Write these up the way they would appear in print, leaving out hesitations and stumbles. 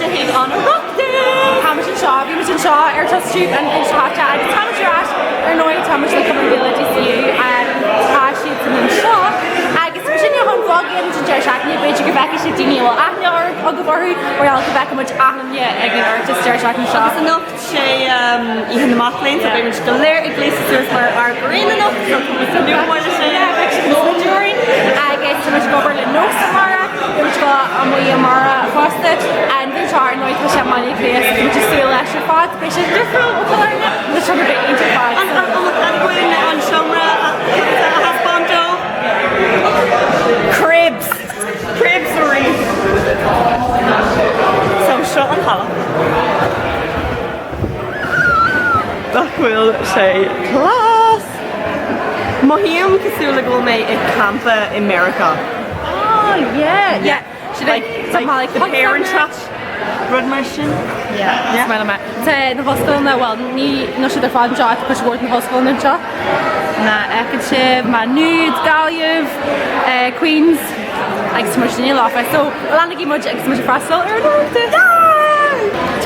Fáilte chuig an Oireachtas! Tá muid anseo, bhí muid anseo ar Tusa Tube an bhliain seo caite agus tá muid ar ais ar ndóigh tá muid le Cumann Gaelach DCU tá siad san anseo agus mar sin chun vlog a dhéanamh don deireadh seachtaine b'fhéidir go bhfeicfidh sibh daoine a bhfuil aithne agaibh orthu mar gheall go bhfeicfidh muid achan duine ag an Oireachtas deireadh seachtaine seo. Agus anocht sé Oíche na Mac Léinn so beidh muid go léir ag gléasadh suas mar ár gcruinn anocht so tá muid ag tnúth go mór leis sin. Yeah, beidh sibh ag smaoineamh orainn agus tá muid ag obair le Nós amárach, beidh muid ag dul amuigh amárach fosta. An bhliain seo ar ndóigh tá sé i mBaile Átha Cliath so tá muid ag súil leis ar fad, beidh sé difriúil ó Chill Airne, nó tá sé iontach ar fad. An bhfuil an seomra a thaispeáint dóibh? Cribs! Cribs arís! So seo an halla. Nach bhfuil sé class! Mothaím cosúil le go bhfuil mé i campa i Meiriceá. Oh yeah, yeah. Should I Like, like the Parent Trap, rud mar sin. Yeah, is maith liom é. Tá na hollscoileanna, bhuel ní níl siad ar fad anseo ach tá cuid mhór de na hollscoileanna anseo. Má fheiceann sibh, Má Nuad, Gaillimh, eh, Queens agus muid ní leofa. So leanaigí muid agus muid ag freastal ar an Oireachtas!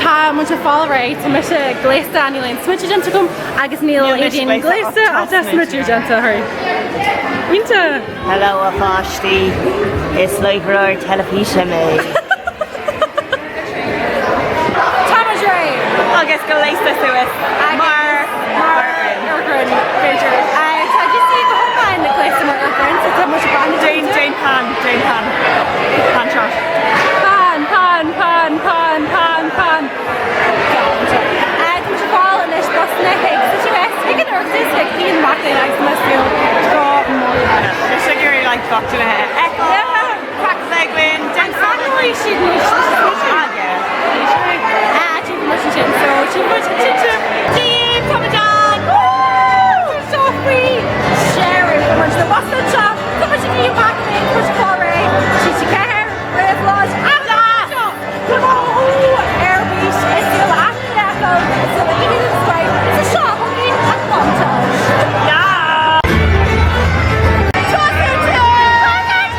Tá muid ag fáil réidh, tá mise gléasta, níl aon smideadh déanta agam agus níl Níl mise Aideen gléasta gléasta ach ach tá tá smideadh déanta uirthi. Iontach! Hello a pháistí, is láithreoir teilifíse mé. Tá muid réidh! Agus gléasta suas mar Mar Irgun, b'fhéidir. Tá DCU go hiomlán gléasta mar Irgun, so tá muid ag breathnú Déan, déan pan, déan pan. Pan shot. Pan, pan, pan, pan, pan, pan. Galánta. Tá muid ag fáil anois busanna chuig City West, chuig an Oireachtas, chuig Oíche na Mac Léinn agus tá mé ag súil go mór leis. Mise ag iarraidh like gach duine a fheiceáil. Craic a bheith againn, déan An siad níos Ah, yeah. Ah, tchífidh muid ansin, so tchífidh muid ansin. Díobh, tá muid ann! Woo! Seo faoi dheireadh. Tá muid na bus anseo, tá muid ag Oíche Mac Léinn, tá muid ag fáil réidh. TG4, Réabhlóid, Anseo! Tá ar bís is súil aithne le feiceáil, is súil le oíche den scoith, so seo chugainn an montage. Yeah! Tusa Tusa Tusa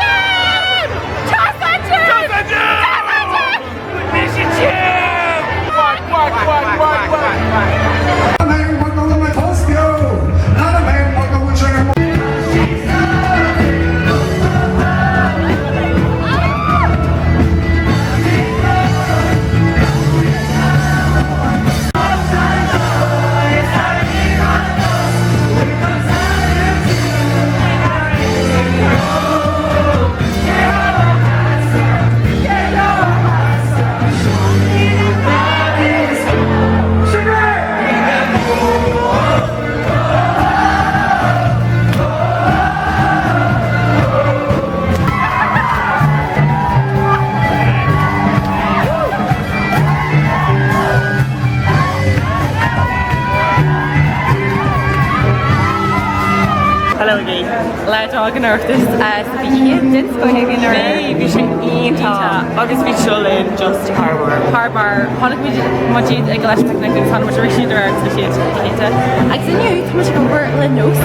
Hello again. Lá dó ag an Oireachtas so bhí oíche den scoth againn aréir. Bhí, bhí sé iontach agus bhí seo linn just thar barr. Thar barr. Chonaic muid muid iad ag Coláiste Mhic Nioclais agus chonaic muid arís iad aréir agus bhí siad iontach. Agus inniu tá muid ag obair le Nós.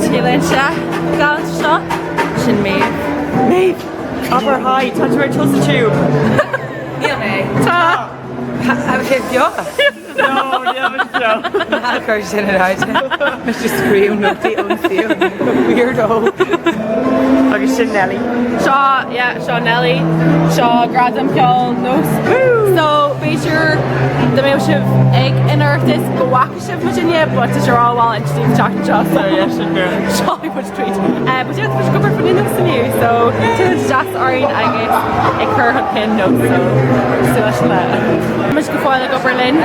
Scéal sé galánta seo. Sin Maeve. Maeve! Abair hi, tá tú ar Tusa Tube. Níl mé. Tá! Tá sé beo. No, níl mé beo. Ná cuir sin in áit. Mise scríobh nótaí ón saol. Weirdo. Agus sin Nelly. Seo, yeah, seo Nelly. Seo Gradam Ceoil Nós. So, b'fhéidir dá mbeadh sibh ag an Oireachtas go bhfaca sibh muid inné, but tá sé rómhall inti an tseachtain seo, so Yeah, sin fíor. seo muid tríd. Uh, but yeah, tá muid ag obair faoi Nós inniu, so tá deas orainn agus ag cur chun cinn Nós, so súil leis an lá. Muid go fóill ag obair linn,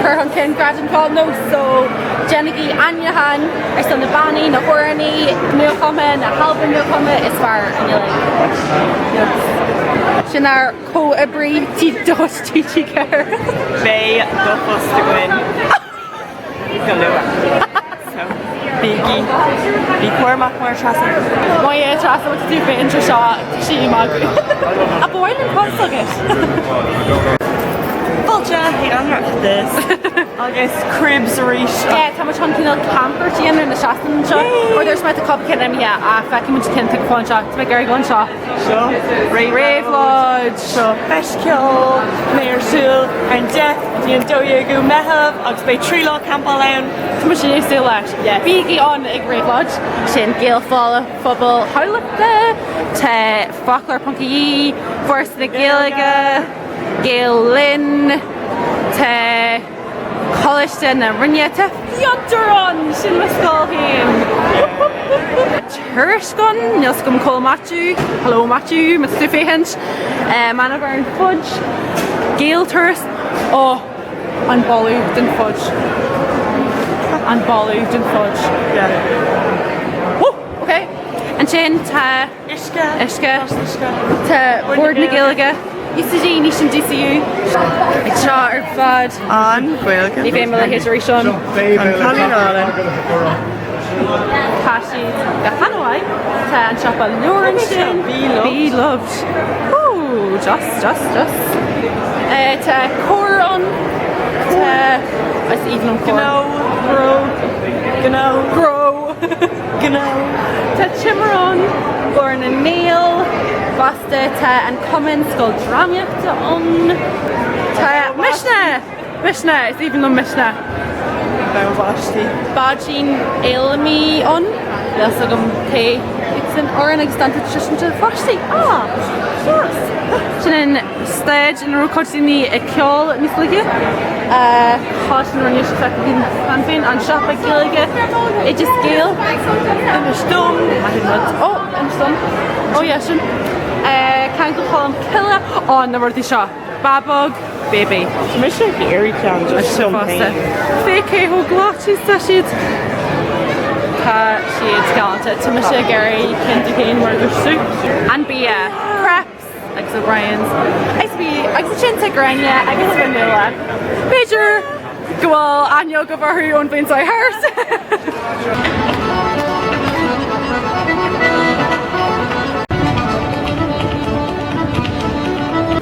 cur chun cinn Gradam Ceoil Nós, so déanaigí ainmniúchán ar son na bannaí, na hamhránaí nuachumtha, na halbaim nuachumtha is fearr i nGaeilge. Nós. Sin ár comhoibrí TG4. Beidh do phost againn go luath. So, bígí, bí cúramach mar Treasa. Maith é Treasa, bhfuil tú féin anseo seo sí magadh. A bhfuil an post agat? Fáilte chuig an Oireachtas. Agus cribs arís. Yeah, tá muid chun cineál camchuairt a dhéanamh ar na seastán anseo. Or dúirt mé tá cúpla ceann imithe ach feicfidh muid cén atá go fóill anseo. Tá mé ag iarraidh dul anseo. Seo Réabhlóid. Seo Feis Ceoil, mé ar siúl ar an 10 go dtí an 12ú Meitheamh agus beidh 3 lá campáil ann. Tá muid ag súil leis. Bígí ann ag Réabhlóid. Sin Gaelphobail Thamhlachta, tá foclóir.ie, Foras na Gaeilge, Gael Linn, tá Coláiste na Rinne, tá Fiontar ann! Sin mo scoil féin! Tuairisc ann, níl 's agam cá bhfuil Maitiú, hello Maitiú, má tá tú ag féachaint, Manavern Fudge, Gaelturas, oh! An boladh den fudge. An boladh den fudge. Yeah. Woo! Ok. Ansin tá. Uisce. Uisce. Tá Bord na Gaeilge. UCD, ní sin DCU. Ag seo ar fad. An Ghaeilge. Ní bheidh mo leithéid arís ann. An cailín álainn. Tá siad go han-mhaith. Tá an siopa leabhar ansin. Be loved. Ooh, just, just, just. Tá Comhar ann. Tá is aoibhinn liom Comhar. Gnó. Gnó. Gnó. Grow. Gnó. Tá Timur ann. Glór na nGael. Fosta tá an Cumann Scoil Drámaíochta ann. Tá Misneach! Misneach, is aoibhinn liom Misneach. Beidh báistí. Báidín Fheilimí ann, níl 's agam cé hiad san fhoireann agus dánta traidisiúnta do pháistí. Ah! Deas! Sin an stage ina raibh cuid daoine ag ceol níos luaithe. Coláiste na Rinne sé feicthe cheana féin, an siopa Gaeilge, Oideas Gael. Inis dom! Maith an rud. Ó! Inis dom. Ó yeah, sin. Ceangal Cholm Cille. Ó, na rudaí seo. Babóg, baby. Tá mise ag iarraidh ceann just dom féin. Féach cé chomh glas is tá siad. Tá siad galánta. Tá mise ag iarraidh ceann dom féin mar dúirt tú. An bia, Crepes agus O'Brien's agus bhí agus ansin tá Gráinne agus Fionnuala. B'fhéidir go bhfuil aithne agaibh orthu ón bhliain seo thart.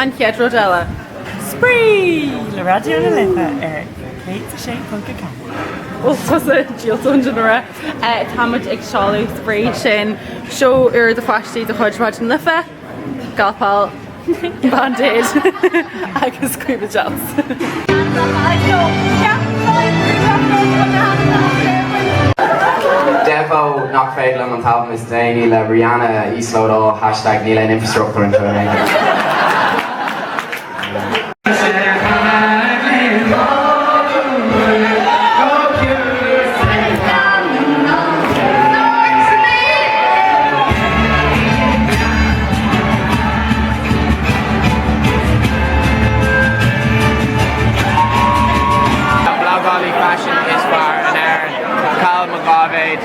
An chéad rud eile, Spraoi! Le Raidió na Life ar 106.4. Bhuel tusa díolta an duine Tá muid ag seoladh Spraoi sin seó úr do pháistí de chuid Raidió na Life. Scalpel, Band-Aid agus Caoimhe Gels. Defo nach féidir liom an t-albam is déanaí le Rihanna a íoslódáil hashtag níl aon infrastruchtúr anseo in Éirinn. An blagálaí faisin is fearr in Éirinn, Cathal Mac Dáibhéid.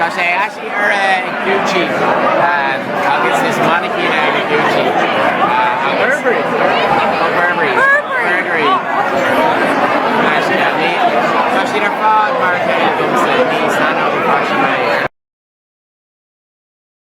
Tá sé actually ar Gucci agus is mainicín é le Gucci agus Burberry.